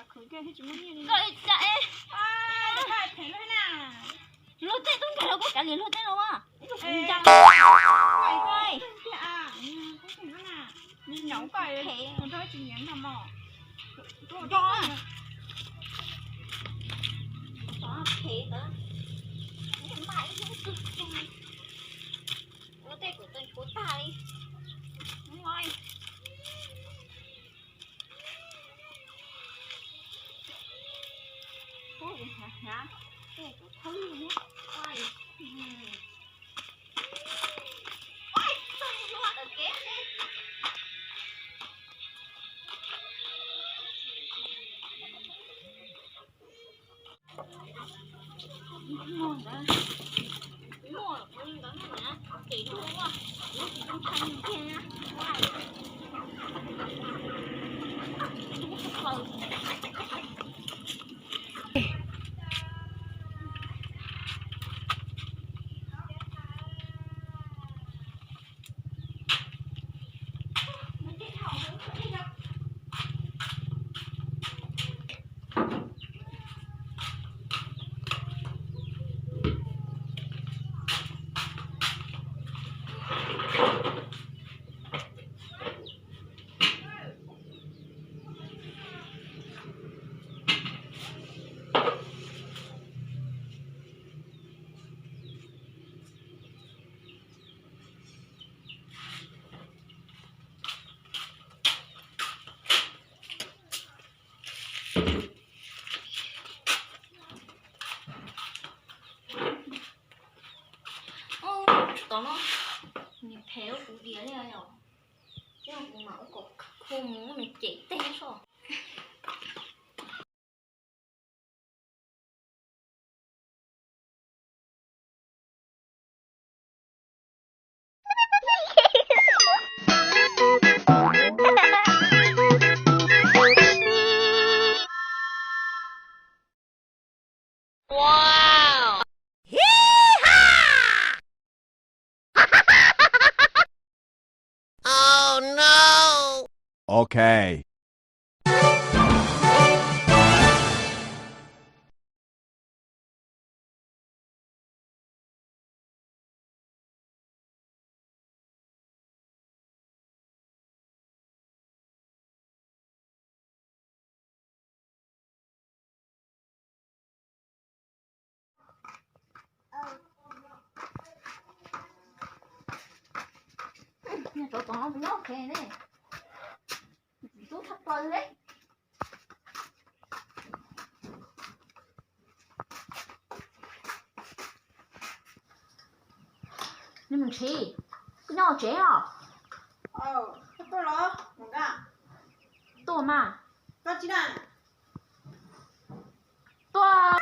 Koj ua cas es luag tej tub nkeeg los koj kav liam luag tej los as. Luag tej kuv tus kuv tag li. Tsis tau no, nws phem kuv diam li yom. Ces kuv mam ua kom khua mus nws cem teg soj. Ok. Tov tov no nyob qhev ne, tub thaj plaws li. Nws mus nrhiv, koj nyob tsev os? Tuaj mas. Tuaj.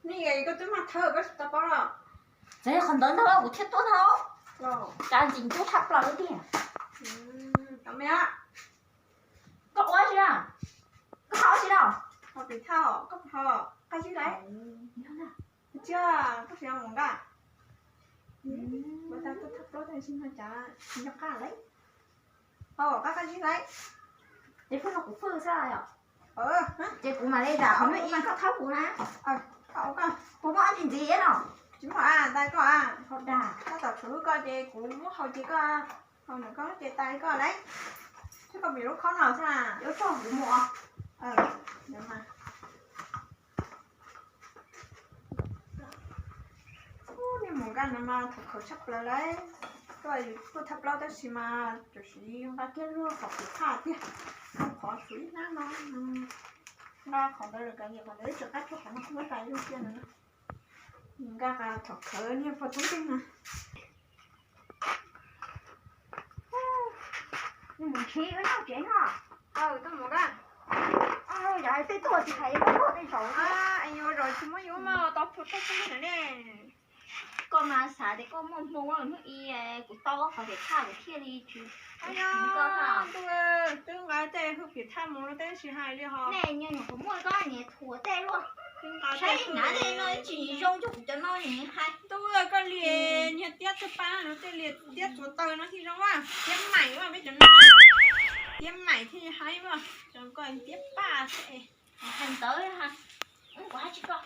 Nej koj twb mag thawb koj tsis tau paub los? Txawm qhov ntawd ntag kuv thiaj tuaj tau. Cas ntxim ntub tshaj plaws tiag. Koj ua si na, koj hau si na. Ho pim thaj koj ho qab zib lawm. Cia koj siav mus nqa. Ua tau tuaj thaj plaub tag si no cas tsis nco qab lawm. Ho qab qab zib lawm. Ces pheej no kuv fwj xwb yom. Ces kuv mam li zam qhov no ib koj thawb kuv na. Puas muaj dab tsi ntxiv no? Tsis muaj a, tais koj a. Tab tom tshuav wb koj ces kuv muab hau ces koj hau nws koj ces tais koj lawm. Thiab koj pim lub khob no xwb na. Yuav tso kuv mus. Nej mus nqa no mas thaum khaws tshaj plaws lawm. Koj yus tuaj thaj plaub tab sis mas tam sim nqa kiag luag qhov pim thaj tiag. Qhov tshuav ib hnab no. Nqa qhov ntawd lawm kav liam qhov ntawd, ib tsam qab tshuav qhov no kuj muab tais luag kiag no. Nqa thaum khaws niag pog tub nkeeg no. Mus nrhiv wb noj tsev no. Yog hais tej tuaj tsis hais yuav tuaj tej zaum. Yuav zaum tsis muab yuav mas tau phu tau phu na ne. Koj mas xav tias koj muaj hmoo hnub i kuv tau qhov pim thaj kuv thiaj li tsis nqa. Twb nqa tej hwj pim thaj mus tab sis hais li ho. Nej nyob nyuam qhuav muaj koj niam thuam tej luaj. Saib nab li no tsis zoo cov kuv cov no hais. Ntuj, koj li niag tiab tug paj no tej li tiab txuav taws no thiaj zoo a, tiab maim a peb cov no. Tiab maim thiaj haib a, cov koj tiab paj xwb. Hais ntawd ha, kuv hais tsis koj.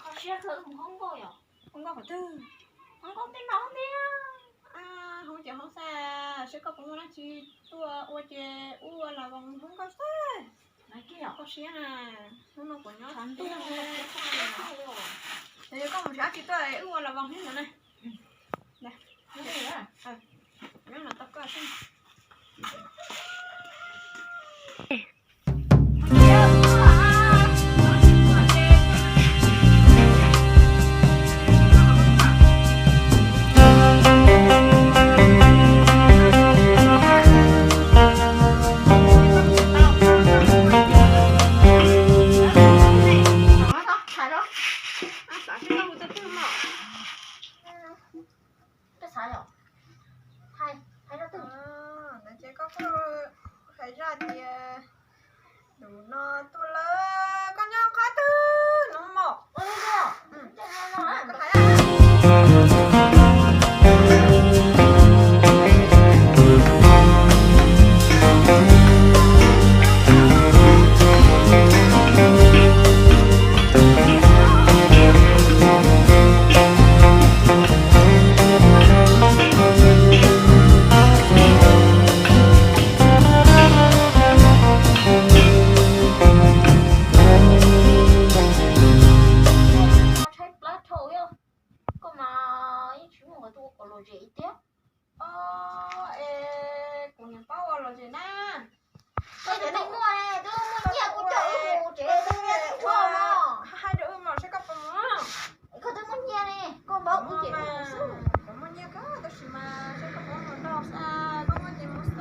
Kho siab kawg, mus hoob nkauj yom. Hoob nkauj qhov twg? Hoob nkauj tej no thiab. Hoob ces hoob xwb, seb koj puas muaj dab tsi tuaj ua ces ua las voos hoob nkauj xwb. Koj siab na, hnub no kuv nyob ntuj. Yog koj mus saib tsis tuaj wb ua las voos thiab no na. Nyob no tos koj xwb. Koj xav yom? Hais, hais rau twg? Ntawd ces koj kuj hais zaj tias tus no tuaj lawm, koj nyob qhov twg no mog? Koj hais. Tshaib plab dhau, koj mas yeej tsis muaj qhov twg ua kom lom zem tiag. Es kuv niam paub ua lom zem na. Koj cov neeg muaj, twb muaj nyiaj kuj coj wb mus tsev, twb ua mog. Hais rau wb mog, saib koj puas mus. Koj twb muaj nyiaj ne, koj npaub kuv ces wb mus xwb. Kuv muaj nyiaj kawg tab sis mas saib koj puas mus nrog xwb, koj muaj ces mus xwb.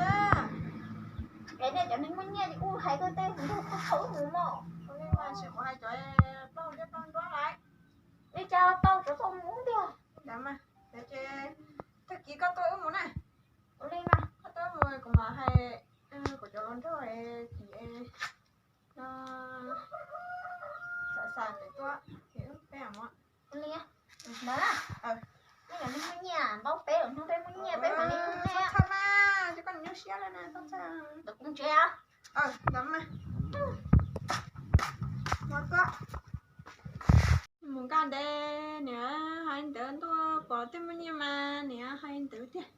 Es nej cov neeg muaj nyiaj ces kuj hais koj tej hluas nraug koj thaum wb mus mog. Ua li mas sim kuv hais cov plaub hau thiab plaub hau nruab lawm. Li cas tau cov tau mus tiag. Ntawd mas, ntawd ces tag kis koj tuaj wb mus na. Ua li mas koj tuaj wb mus kuv mam hais kuv cov hluas nraug tim no xav xav pem tuaj ces wb peb mus. Ua li ntawd na. Nej cov neeg muaj nyiaj npaub peb los hnub peb muaj nyiaj peb mam li mus ne. Txhob mas, ces koj nyuaj siab lawm na, txhob txhawj. Ntawd kuv tsev. Ntawd mas. Mus tuaj. Mus nkaj ntev niam hais ntawd ntuj, pom tej muaj nyiaj mas niam hais ntawd tiag.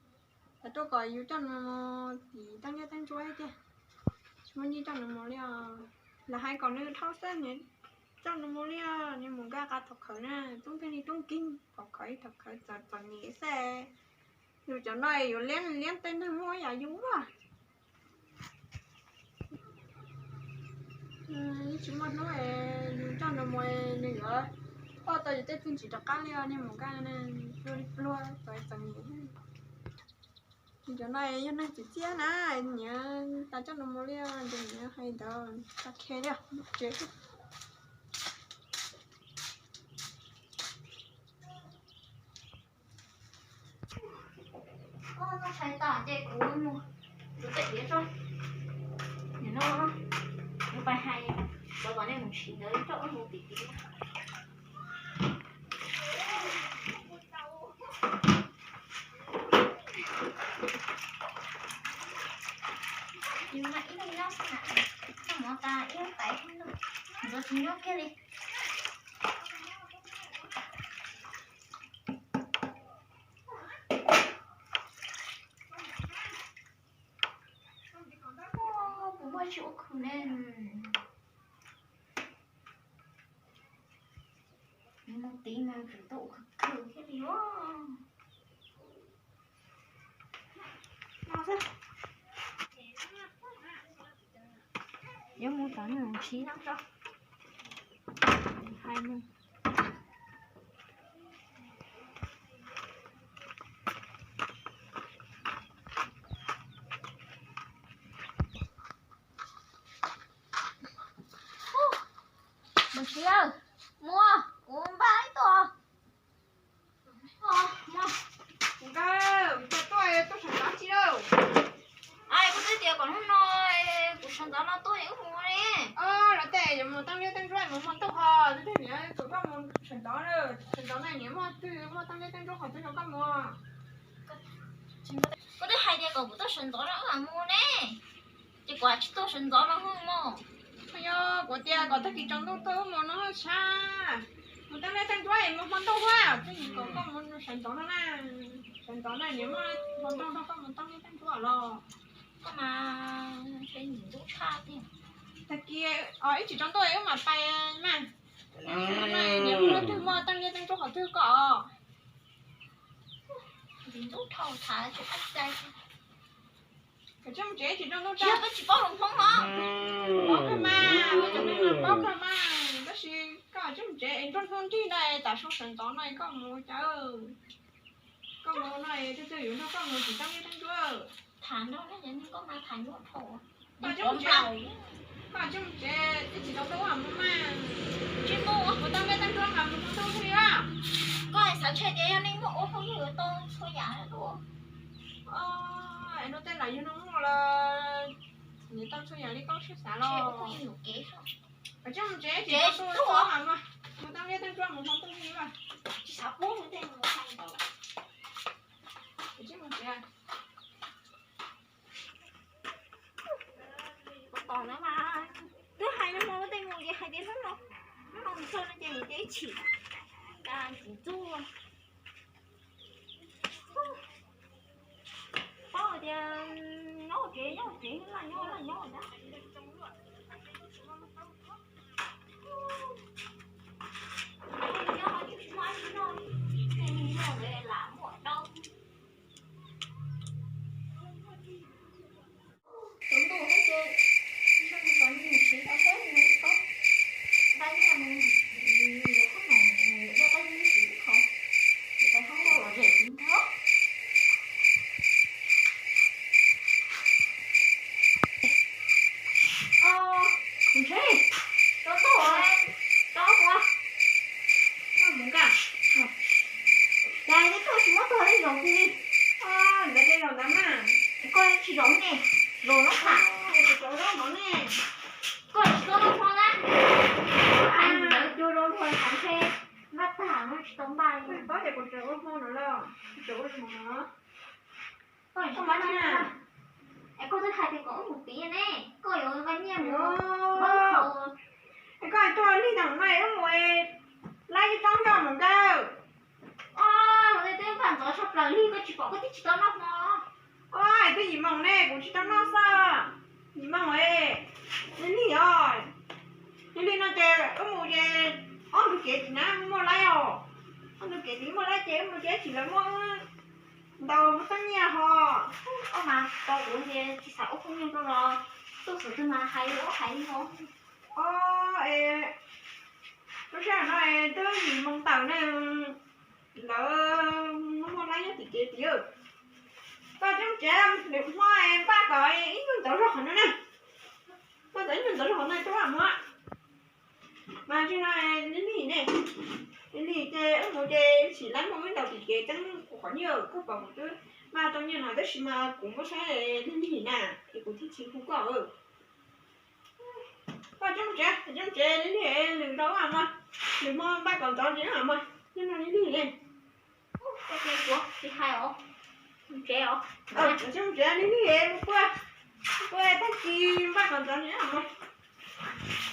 Lawv tuaj kom yus coj nws mus tim teeb liab teeb ntsuab tiag. Tsis muaj nyiaj coj nws mus li os. Lawv hais kom nws dhau xwb, coj nws mus li os. Nws mus nkaj qab thaum khawv na, tub nkeeg li tub nkeeg, thaum khawv ib thaum khawv txom txom nyem xwb. Yus cov no yuav liab liab tej neeg muaj yam yus ua. Yeej tsis muaj hnub es yus coj nws mus nws yuav poj tau yus tej txiaj ntsig rov qab li os. Niag mus nkaj pluag li pluag txom txom nyem. Cov no yog neeg txiv txiaj na, niam tas coj nws mus li os, ces niam hais ntawd tag khe li os, mus tsev. Koj tshais tas ces kuv mus yuav teb diav tso. Nim no kuv pais hais cov kom nej mus siv ntawd coj wb mus tim tid. Yus mas ib leeg nyob xwb na, noj mov tas ib leeg tas ib leeg, ntxuav tsis nyob kiag li. Kuv muaj tsis ua khwv ne. Mus tid mas tseem tau ua khwv khwv thiab li os. Yuav mus tod nws tsis hais nws. Mus tsis, mus, kuv npaj ib tuaj. Kuv nkawd, kuv tuaj, tuaj sawv ntxov tsis lauj? Ai, kuv twb tias kom hnub no kuv sawv ntxov no tuaj wb mus li. Los tej yuav mus teeb liab teeb ntsuab Mus hmo ntuj ho, twb tias niam kom koj mus sawv ntxov, sawv ntxov na, niam muaj twg, muaj tau liaj tau ntsuab qhov twg rau koj mus. Koj twb hais tias kom kuv tuaj sawv ntxov no wb mam mus ne, ces kuv tsis tuaj sawv ntxov no mog. Yog kuv tias kom tag kis tsaus ntuj tuaj wb mus no sab, mus tau liaj tau ntsuab es mus hmo ntuj a, twb kom koj mus sawv ntxov no na, sawv ntxov na niam muaj hmo ntuj nrog koj mus tau liaj tau ntsuab los. Koj mas ntshe ntxub tshaj tiag. Tag kis ib tsam tsaus ntuj wb mam pais mas. Niam muaj twg muaj tau liaj tau ntsuab qhov twg koj. Ntxub dhau thav tsis qab cai. Koj tsis mus tsev tsis tsaus ntuj, koj tsis paub hluas Hmoob no. Paub kawg mas, cov neeg no paub kawg mas, tab sis koj tsis mus tsev es nruab hnub nrig no tas sawv ntxov no koj mus cas, koj mus no twg twg yuav nrog koj mus tsis tau liaj tau ntsuab. Tham nrog nej cov neeg koj mas tham nyuaj dhau. Koj tsis mus tsev, koj tsis mus tsev ib tsam tsaus ntuj wb mam mus mas. Tsis mus, mus tau liaj tau ntsuab mas mus hmo ntuj thiaj li. Koj xav tshaj tias yog nej muaj ua phooj ywg tau txhua yam dua. Es no tej laus yug no muaj los nws tau txhua yam li koj siab xav los. Koj tsis mus tsev tsis tsaus ntuj wb mam mus, mus tau liaj tau ntsuab mus hmo ntuj thiaj li. Tsis xav pub tej mus hais ntawd. Tos na mas, twb hais no mus tej mus ces hais tias hnub no, hnub no mus txog no ces mus ces ib chim, cas ntxub. Paub hais tias nyob hauv tsev, nyob hauv tsev, laj nyob laj nyob na. Tus ntuj thiab ces ntshe mus txog ntawm mus tsis tau thiab, mus tsis tau. Nqa nyiaj mus yuav khoom, yuav dej dej ib sim ib qho, yuav tau hoob npauj los zem tiv nthab. Ntshe tau tuaj, tau tuaj, koj mus nqa. Cas nej tuaj tsis muab tog tej zaum twg li? Ntawd tej zaum ntawd mas. Koj tsis zaum ne, zaum no tham. Koj tsis tau noj hmo na. Ntawd cua rau luag xav ntshe npaj tag no tsis tau npaj li. Koj paub tias kuv tseem ua hmo no los, kuv tseem ua hmo no. Koj tsis paub na. Es koj twb hais tias kom wb mus tid ne, koj yuav nqa nyiaj mus. Es koj tuaj lig tag no wb mus, laib ib tsob nroj mus nkawd. Os, twb npaj ntxov tshaj plaws li, koj tsis pom koj twb tsis tau noj hmo. Koj twb yim moos ne, kuv tsis tau noj xwb. Yim moos es, lig os. Yog li no ces wb mus ces ob ntug kev tim na muaj laib os. Ob ntug kev tim muaj laib ces wb mus ces ib chim lawv muab ntaus muab txeeb nyiaj ho. Koj mas tau kuv ces tsis xav ua phooj ywg rau los tuaj xov twg mas hais ua hais li no. Os, es lub sij hawm no twb yim moos tawm ne, lawv muaj muaj laib nyob tim kev tid. Koj coj tsev lwm hmo npaj kom ib nyuag ntxov zog qhov no na. Npaj kom ib nyuag ntxov zog qhov no rau wb mus. Mas tsis no, lig lig ne, lig lig ces wb mus ces sim laib muaj wb ntaus tim kev txeeb kuv qhov nyiaj, koj pom kuv twb npaj tau nyiaj no tab sis mas kuv muab saib lig lig na, es kuv thiaj tsis hu koj. Koj coj tsev, coj tsev lig lig, lwm zaus wb mus, lwm hmo npaj kom ntxov ces wb mus, nyob no lig lig ne. Tsis hais os, tsev os. Coj tsev lig lig, mus pua, mus pua tag kis npaj kom ntxov ces wb mus.